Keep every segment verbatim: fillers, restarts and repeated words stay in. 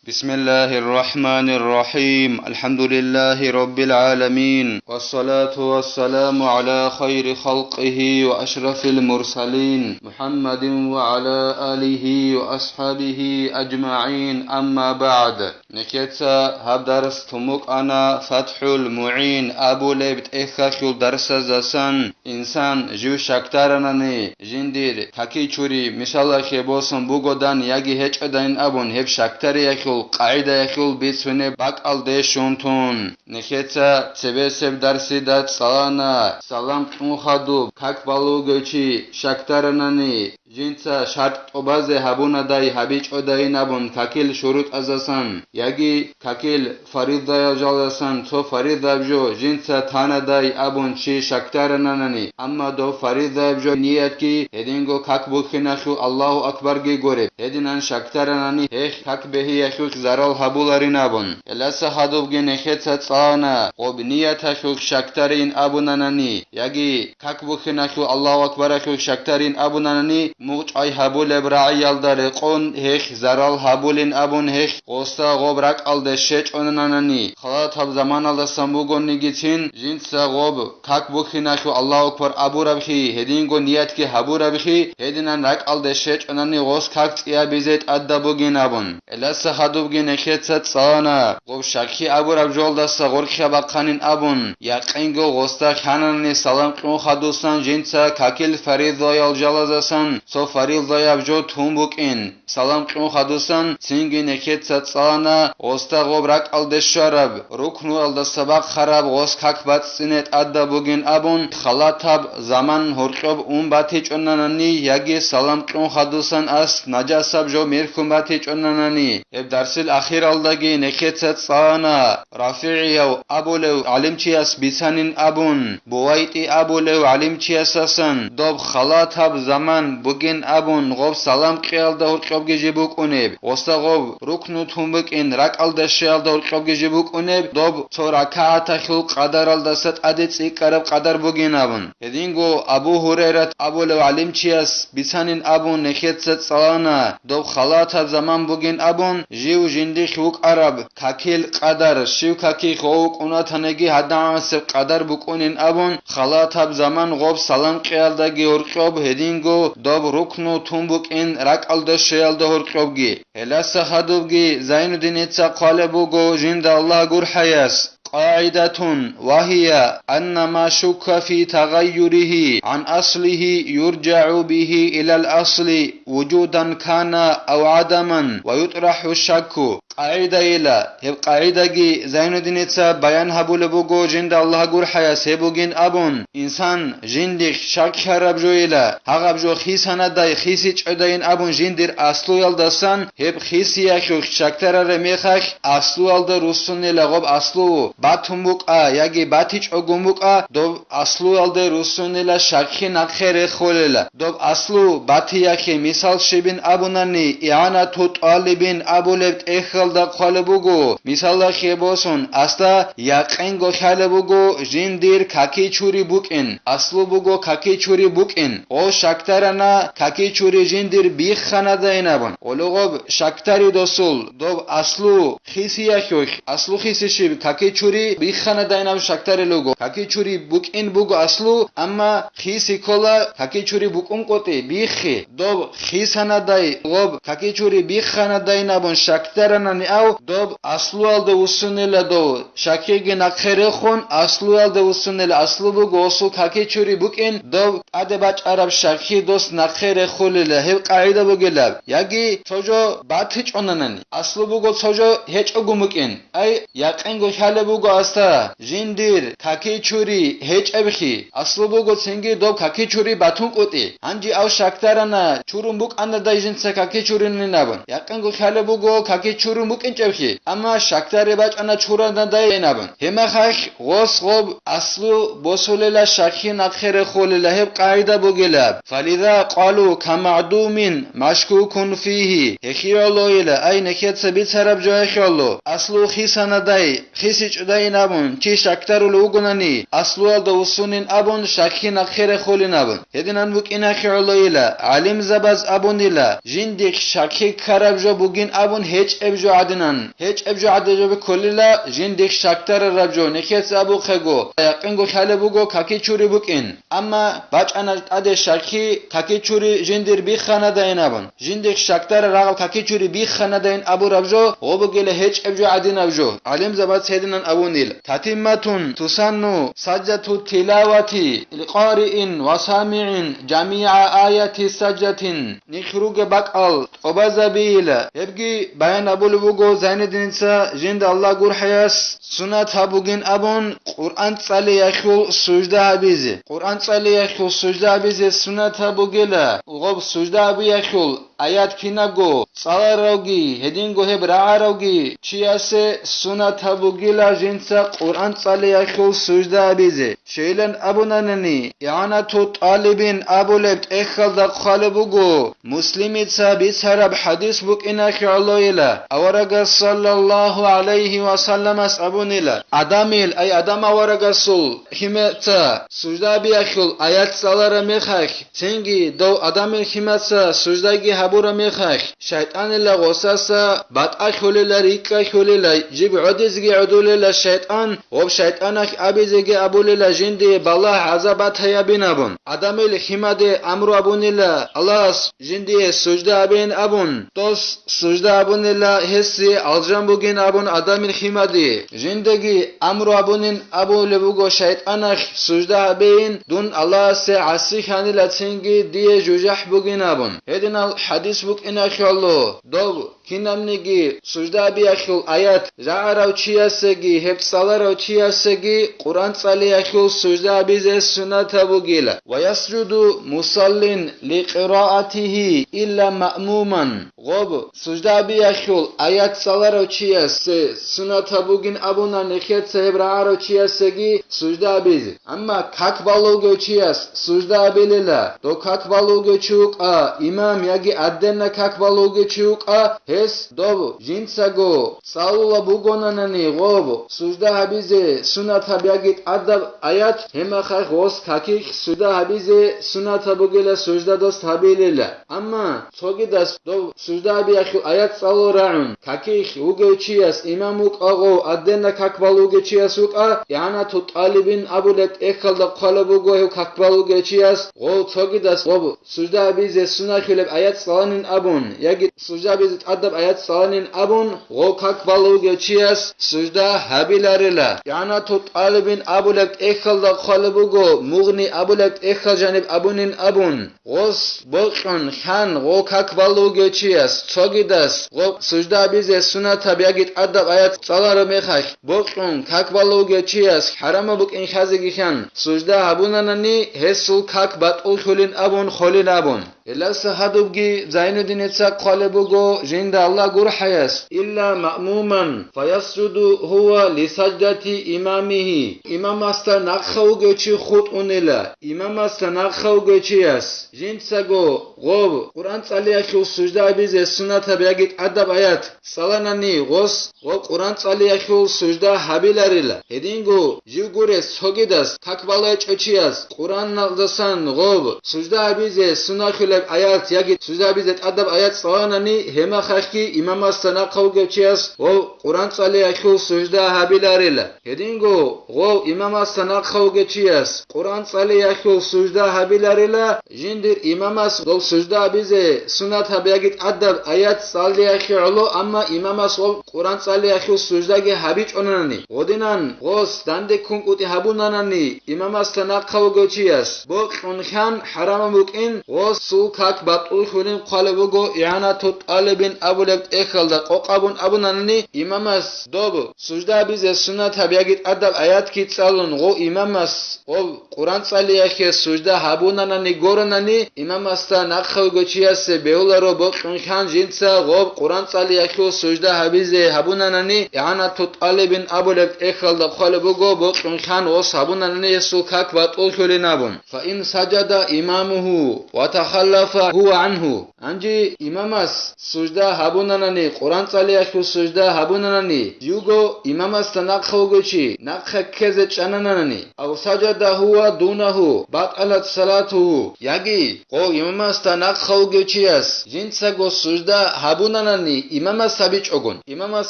بسم الله الرحمن الرحيم. الحمد لله رب العالمين. والصلاة والسلام على خير خلقه وأشرف المرسلين محمد وعلى آله وأصحابه أجمعين. أما بعد. Нехеца гьаб дарс тумукъана ФатхӀул МугӀин абулеб тӀехьалъул дарсаздасан. Инсан жив щакдаранани, жиндир какичури мисалалъе босун бугодан яги гьечӀодайин абун, гьеб щакдариялъул къагӀидаялъул бицунеб бакӀалде щун тун. Нехеца цебесеб дарсида цӀалана, салам кьун хадуб, как балугев чи щакдаранани, жинца шартӀ тӀубазе гьабунадай гьабичӀодайин абун какил шурутӀаздасан, яги какил фаридаял жалдасан цо фаридаб жо жинца танадай абун чи щакдарананани, амма дов фаридаб жо ниятги гьединго как бухьиналъул Аллагьу акбарги гуреб, гьединан щакдаранани гьехь как бегьиялъулъ зарал гьабуларин абун. Гьеласа хадубги нехеца цӀалана, гъоб нияталъулъ щакдарин абунанани, яги как бухьиналъул Аллагьу акбаралъулъ щакдарин абунанани, мугъчӀвай гьабулеб рагӀиялда рекъон гьехь зарал гьабулин абун гьехь гъоса гъоб ракӀалде щечӀонанани, халатаб заманалдасан бугоннигицин, жинца гъоб как бухьиналъул Аллагьу акбар абурабхъи, гьединго ниятги гьабурабхъи, гьединан ракӀалде щечӀонани гъос как цӀиябизе тӀадаб бугин абун. Гьеласа хадубги нехеца цӀалана, гъоб щакъи абураб жолдаса гъоркьа бахъанин абун, якъинго гъоста хьанани салам кьун хадусан жинца какил фаридаял жалаздасан цо фарилдаяб жо тун букӀин. Салам кьун хадусан цинги нехеца цӀалана гъоста гъоб ракӀалде щвараб, рукнулдаса бахъараб гъос как бацӀцӀине тӀадаб бугин абун, халатаб заман гьоркьоб ун батичӀонанани яги салам кьун хадусан ас нажасаб жо мерхьун батичӀонанани. Гьеб дарсил ахиралдаги нехеца цӀалана, РафигӀияв абулев гӀалимчияс бицанин абун, БувайтӀи абулев гӀалимчиясасан доб халатаб заман бугин абун гъоб салам кьиялда гьоркьобги жиб букӀунеб, гъоса гъоб рукну тун букӀин ракӀалда щвеялда гьоркьобги жиб букӀунеб, доб цо ракагӀаталъул къадаралдаса тӀаде цӀикӀкӀараб къадар бугин абун. Гьединго Абу Гьурайрат абулев гӀалимчияс бицанин абун нехеца цӀалана, доб халатаб заман бугин абун, жив жиндихъ вукӀараб какил къадар, щив какихъ гъов вукӀун ватаниги гьадагӀансеб къадар букӀунин абун, халатаб заман гъоб салам кьиялдаги гьоркьоб гьединго доб рукну тун букӀин ракӀалда щвеялда гьоркьобги. Гьеласа хадубги Зайнуддиница хъвалеб буго жинда Аллагь гурхӀаяс. قاعدة، وهي أن ما شك في تغيره عن أصله يرجع به إلى الأصل وجودا كان أو عدما ويطرح الشك. КъагӀидайила, гьеб къагӀидаги Зайнуддиница баян гьабулеб буго жинда Аллагь гурхӀаяс гьеб бугин абун, инсан жиндихъ щаккараб жойила, гьагъаб жо хисанадай, хисичӀодайин абун жиндир аслуялдасан, гьеб хисиялъулъ щакдарараб мехалъ, аслуялда руссунела гъоб аслу батун букӀа яги батичӀогун букӀа, доб аслуялда руссунела щаккин нахъе реххолела. Доб аслу батиялъе мисал щибин абунани, ИгӀанату тӀалибин абулеб тӀехьалда хъвалеб буго. Мисалалъе босун, асда якъинго лъалеб буго жиндир какичури букӀин, аслу буго какичури букӀин. Гъов щакдарана какичури жиндир бихханадайин абун. Гъоло гъоб щакдари досул, доб аслу хисиялъулъ, аслу хиси щиб, какичури бихханадайин абун щакдарил руго. Какичури букӀин буго аслу, амма хиси ккола какичури букӀун къотӀи, биххи. Доб хисанадай гъоб какичури бихханадайин абун щакдаранани ав, доб аслуялда вуссунела дов. Щакиги нахъе рехун, аслуялда вуссунел аслу буго, осул какичури букӀин, дов тӀаде бачӀараб щакки дос нахъе рехулила, гьеб къагӀида бугилаб, яги цо жо батичӀонанани, аслу буго цо жо гьечӀого мукӀин. Ай, якъинго лъалеб буго асда, жиндир какичури гьечӀебхи, аслу буго цинги доб какичури батун къутӀи. Гьанже ав щакдарана, чурун букӀанадай жинца какичуринин абун. Якъинго лъалеб буго каки чурун букӀинчӀебхи, амма щакдаре бачӀана чуранадайин абун. Гьебмехалъ гъос гъоб аслу босулела щакки нахъе рехулела, гьеб къагӀида бугилаб. فلذا قالوا كمعدوم مشكوك فيه. Гьехие гӀолойила, ай нехеца бицараб жо гьехьоло, аслу хисанадай, хисичӀодайин абун, чи щакдарулев вугонани, аслуялда вуссунин абун, щакки нахъе рехулин абун. Гьединан букӀиналъе гӀолойила, гӀалимзабаз абунила, жиндихъ щакки ккараб жо бугин абун гьечӀеб жо гӀадинан, гьечӀеб жо гӀадин жо бихьулила, жиндихъ щакдарараб жо, нехеца абухъего, якъинго лъалеб буго каки чури букӀин. Амма бачӀана тӀаде щакки, каки чури жиндир бихханадайин абун. Жиндихъ щакдарараб рагъаб каки чури бихханадайин абураб жо, гъо бугила гьечӀеб жо гӀадинаб жо. ГӀалимзабаз гьединан абунила: تتمة تسن سجدة التلاوة لقارئ وسامع جميع آيات السجدة. Нилъ ругеб бакӀал тӀобазабейила. Гьебги баян абулеб буго Зайнуддиница, жинда Аллагь гурхӀаяс сунат гьабугин абун, Къуръан цӀалиялъул сужда гьабизе. Къуръан цӀалиялъул сужда гьабизе сунат гьабугила, гъоб сужда гьабиялъул аят кинабго цӀаларавги, гьединго гьеб рагӀаравги чиясе сунат гьабугила жинца Къуръан цӀалиялъул сужда гьабизе. Щайилан абунанани, ИгӀанату ТӀалибин абулеб тӀехьалда хъвалеб буго, Муслимица бицараб хӀадис букӀиналъе гӀолойила, аварагас саллаллагьу гӀалайгьи ва салламас абунила: Адамил, ай Адам аварагасул лъимаца сужда гьабиялъул аят цӀалараб мехалъ, цинги дов Адамил лъимаца суждаги гьабураб мехалъ, шайтӀанила гъосаса батӀалъулила, рикӀкӀалъулила, жиб гӀодизеги гӀодулила шайтӀан, гъоб шайтӀаналъ абизеги абулила жиндие балагь гӀазаб батайабин абун. Адамил лъимаде амру абунила Аллагьас жиндие сужда гьабеян абун. Дос сужда гьабунила гьесие алжан бугин абун Адамил лъимаде. Жиндаги амру абунин абулеб буго шайтӀаналъ сужда гьабейин, дун Аллагьасе гӀасихьанила цинги дие жужахӀ бугин абун. Гьединал хӀадис букӀиналъе гӀоло, дов кинабниги сужда гьабиялъул аят рагӀарав чиясеги гьеб цӀаларав чиясеги Къуръан цӀалиялъул сужда гьабизе сунат гьабугила. ويسجد مصل لقراءته إلا مأموما. Гъоб сужда гьабиялъул аят цӀаларав чиясе сунат гьабугин абуна нехеца гьеб рагӀарав чиясеги сужда гьабизе. Амма как балугев чияс сужда гьабилила, дов как балугев чи вукӀа, имам яги аденна как балугев чи вукӀа, гьес дов жинцаго цӀалула бугонанани гъоб сужда гьабизе сунат гьаб яги тӀадаб аят, гьемахъа гъос какихъ сужда гьабизе сунат гьабугила суждадас гьабилила. Амма цогидас дов сужда гьабиялъул аят цӀалул рагӀун, какихъ вугев чияс имам вукӀа гъов, аденна как балугев чияс вукӀа, ИгӀанату ТӀалибин абулеб тӀехьалда хъвалеб буго гьев как балугев чияс гъов, цогидас гъоб сужда гьабизе сунахьулеб аят цӀаланин абун, яги сужда гьабизе тӀадаб аят цӀаланин абун, гъов как балугев чияс сужда гьабиларила. ИгӀанату ТӀалибин абулеб тӀехьалда хъвалеб буго, Мугъни абулеб тӀехьал жаниб абунин абун. Гъос бокьун хъан гъо как балугев чияс, цогидас гъо сужда гьабизе сунатаб яги тӀадаб аят цӀалараб мехалъ, бокьун как балугев чияс хӀарамаб букӀин хазеги хъан сужда гьабунанани, гьесул как батӀуллъулин абун холин абун. Гьеласа гьадубги Зайнуддиница хъвалеб буго жинда Аллагь гурхӀаяс: إلا مأموما فيسجد هو لسجدة إمامه. Имамасда нахъа вугев чи хутӀунила. Имамасда нахъа вугев чияс жинцаго гъоб Къуръан цӀалиялъул сужда гьабизе сунатаб яги тӀадаб аят цӀаланани, гъос гъоб Къуръан цӀалиялъул сужда гьабиларила. Гьединго жив гурес цогидас как балайчӀо чияс Къуръаналдасан гъоб сужда гьабизе сунахьулеб аят яги сужда гьабизе тӀадаб аят цӀаланани, гьемахалъги имамасда нахъа вугев чияс гъов Къуръан цӀалиялъул сужда гьабиларила. Гьединго гъов имамасда нахъа вугев чияс Къуръан цӀалиялъул сужда гьабиларила, жиндир имамас гъов сужда гьабизе сунатаб яги тӀадаб аят цӀалиялъе гӀоло, амма имамас гъов Къуръан цӀалиялъул суждаги гьабичӀонани, гъодинан гъос данде ккун кӀутӀи гьабунанани, имамасда нахъа вугев чияс бокьун хъан хӀарамаб букӀин, гъосул как батӀуллъулин хъвалеб буго ИгӀанату ТӀалибин абулеб тӀехьалда къокъабун абунанани, имамас доб сужда гьабизе сунатаб яги тӀадаб аятги цӀалун, гъов имамас гъов Къуръан цӀалиялъе сужда гьабунанани горанани, имамасда нахъа вугев чиясе бегьуларо бокьун хъан жинца гъоб Къуръан цӀалиялъул сужда гьабизе гьабунанани, ИгӀанату ТӀалибин абулеб тӀехьалда хъвалеб буго, бокьун хъан гъос гьабунанани гьесул как батӀуллъулин абун. فإن سجد إمامه وتخلف халафа гьува гӀангьу. Гьанже имамас сужда гьабунанани, Къуръан цӀалиялъул сужда гьабунанани, живго имамасда нахъа вугев чи нахъа ккезе чӀананани, ав сажада гьува дунагьу, батӀалат салатугьу, яги гъов имамасда нахъа вугев чияс жинцаго сужда гьабунанани имамас гьабичӀогун. Имамас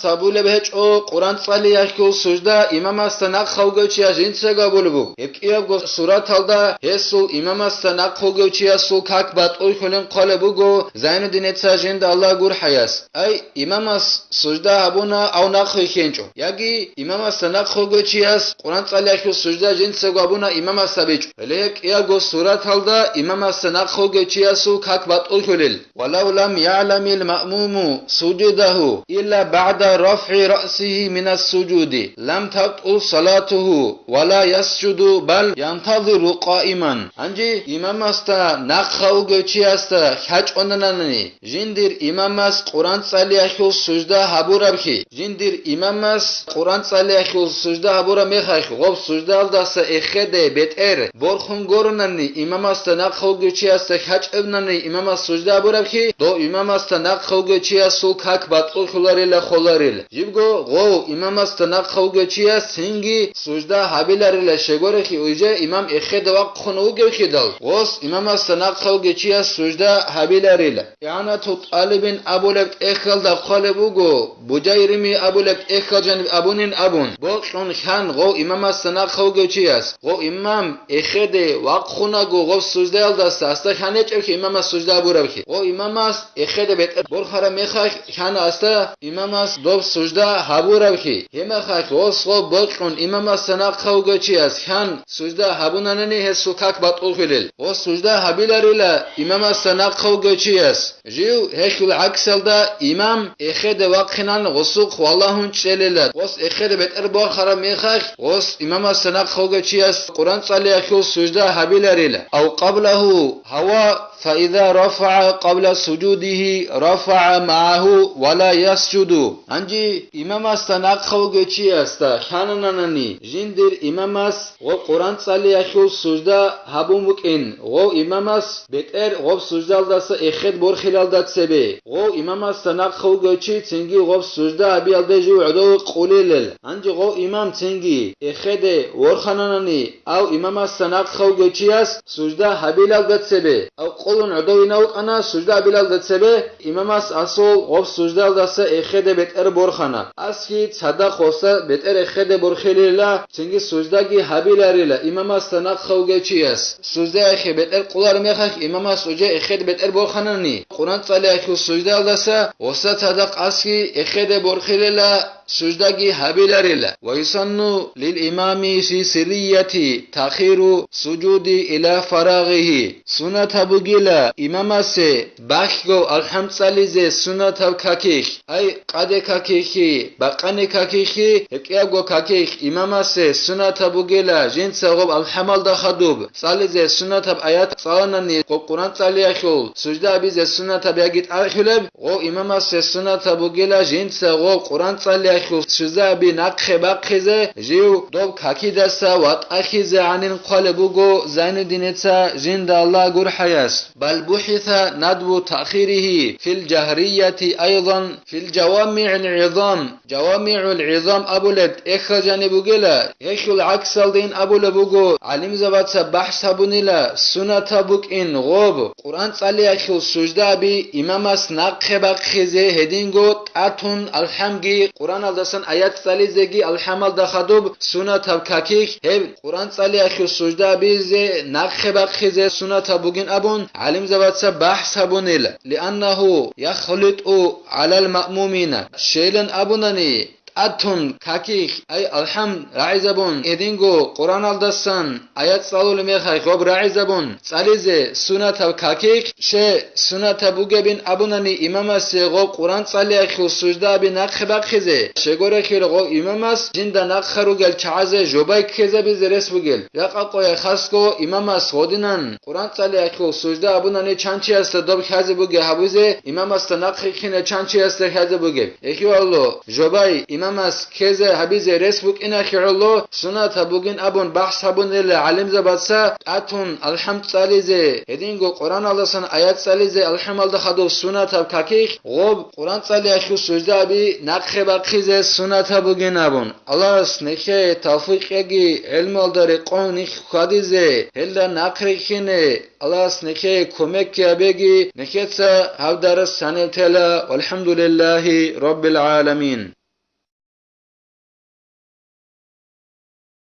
гьабулеб гьечӀо Къуръан цӀалиялъул сужда, имамасда нахъа вугев чияс жинцаго гьабулеб буго. Гьеб кӀиябго сураталда гьесул имамасда нахъа вугев чиясул как батӀуллъулин хъвалеб буго Зайнуддиница жинда Аллагь гурхӀаяс. Ай, имамас сужда гьабуна, ав нахъ вихьинчӀо. Яги имамасда нахъ вугев чияс Къуръан цӀалиялъул сужда жинцаго гьабуна, имамас гьабичӀо. Гьеле гьеб кӀиябго сураталда имамасда нахъ вугев чиясул как батӀуллъулел. Валав лам ягӀламил маъмуму сужудагьу илла багӀда рафгӀи раъсигьи минас сужуди, лам табтӀул салатугьу ва ла ясжуду, бал янтазиру къаиман. Гьанже имамасда нахъа вугев чиясда хьачӀонанани, жиндир имамас Къуръан цӀалиялъул сужда гьабурабхъи, жиндир имамас Къуръан цӀалиялъул сужда гьабураб мехалъ, гъоб суждалдаса эхеде бетӀер борхун горунани, имамасда нахъа вугев чиясда хьачӀебнани имамас сужда гьабурабхъи, дов имамасда нахъа вугев чиясул как батӀуллъуларила холарил. Жибго гъов имамасда нахъа вугев чияс цинги сужда гьабиларила, щегорехи уже имам эхеде вахъун вугевхъидал, гъос имамасда нахъа вугев чияс сужда гьабиларила. ИгӀанату тӀалибин абулеб тӀехьалда хъвалеб буго, Бужайрими абулеб тӀехьал жаниб абунин абун, бокьун хьан гъов имамасда нахъа вугев чияс, гъов имам эхеде вахъунаго гъоб суждаялдаса, асда хьанечӀебхъи имамас сужда гьабурабхъи. Гъов имамас эхеде бетӀер борхараб мехалъ хьана асда имамас доб сужда гьабурабхъи. Гьебмехалъ гъос гъоб бокьун имамасда нахъа вугев чияс хьан сужда гьабунанани гьесул как батӀуллъулел. Гъос сужда гьабиларила имамасда нахъа вугев чияс. Жив гьелъул гӀаксалда имам эхеде вахъинан гъосухъ валагьун чӀелила. Гъос эхеде бетӀер борхараб мехалъ, гъос имамасда нахъа вугев чияс Къуръан цӀалиялъул сужда гьабиларила. Ав къаблагьу гьава, фаиза рафагӀа къабла сужудигьи рафагӀа магӀагьу ва ла ясжуду. Гьанже имамасда нахъа вугев чиясда хьанананани, жиндир имамас гъо Къуръан цӀалиялъул сужда гьабун букӀин, гъо имамас бетӀер гъоб суждалдаса эхед борхилалда цебе, гъо имамасда нахъа вугев чи цинги гъоб сужда гьабиялде жив гӀодов къулилел. Гьанже гъо имам цинги эхеде ворхананани, ав имамасда нахъа вугев чияс сужда гьабилалда цебе, ав къулун гӀодовинав вукӀана сужда гьабилалда цебе, имамас асул гъоб суждалдаса эхеде бетӀер борхана. Аски цадахъ гъоса бетӀер эхеде борхилила, цинги суждаги гьабиларила имамасда нахъа вугев чияс. Суждаялъе бетӀер къулар мехалъ имамас уже эхеде бетӀер борханани, Къуръан цӀалиялъул суждалдаса гъоса цадахъ аски эхеде борхилила, суждаги гьабиларила. Ва юсанну лил имами фи сиррияти тахиру сужуди ила фарагъигьи. Суннатаб бугила имамасе балъго алхӀам цӀализе суннатаб какихь, ай къаде какихьи, бакъане какихьи, гьеб кӀиябго какихь имамасе суннатаб бугила жинца гъоб алхӀамалда хадуб цӀализе суннатаб аят цӀаланани, гъоб Къуръан цӀалиялъул сужда абизе суннатаб яги тӀалхьулеб, гъов имамасе суннатаб бугила жинца гъов Къуръан цӀалиялъул сужда аби нахъе бахъизе, жив доб какидаса ватӀахьизе гӀанин хъвалеб буго Зайнуддиница жинда Аллагь гурхӀаяс. Бал бухӀиса надбу таъхирихьи фил жагьрияти айзан фил жавамигӀил гӀизам. ЖавамигӀул гӀизам абулеб тӀехьал жаниб бугела, гьелъул гӀаксалдейин абулеб буго, гӀалимзабаца бахӀс гьабунила, сунатаб букӀин гъоб, Къуръан цӀалиялъул сужда аби имамас нахъе бахъизе гьединго тӀатун алхӀамги, Къуръаналдасан аят цӀализеги алхӀамалда хадуб сунатаб какихь, гьеб Къуръан цӀалиялъул сужда абизе нахъе бахъизе сунатаб бугин абун, гӀалимзабаца бахӀс гьабунила. Лианнагьу яхлитӀу гӀалал маъмумина, щейлан абунани, тӀатун какихь, ай алхӀам рагӀизабун, гьединго Къуръаналдасан аят цӀалулеб мехалъ гъоб рагӀизабун цӀализе сунатаб какихь, ще сунатаб бугебин абунани имамасе гъоб Къуръан цӀалиялъул сужда аби нахъе бахъизе, щегорехир гъов имамас жинда нахъа ругел чагӀазе жобай ккезабизе рес бугел. Жакъа къоя хасго имамас гъодинан Къуръан цӀалиялъул сужда абунани чанчиясда доб хьазе бугеб гьабузе, имамасда нахъе ккине чанчиясда хьазе бугеб. Эхиялло, жобай имам намаз ккезе гьабизе рес букӀинахи гӀоло, сунатаб бугин абун бахӀс гьабунила гӀалимзабаца, тӀатун алхӀам цӀализе, гьединго Къуръаналдасан аят цӀализе алхӀамалда хадуб сунатаб какихъ, гъоб Къуръан цӀалиялъул сужда аби нахъе бахъизе сунатаб бугин абун. Аллагьас нехее тавфикъ яги, гӀелмалда рекъон нихъ хьвадизе, гьелда нахъ рихьине, Аллагьас нехее кумекги гьабеги, нехеца гьав дарс гьаниб тела. ВалхӀамдулиллагьи раббил гӀаламин.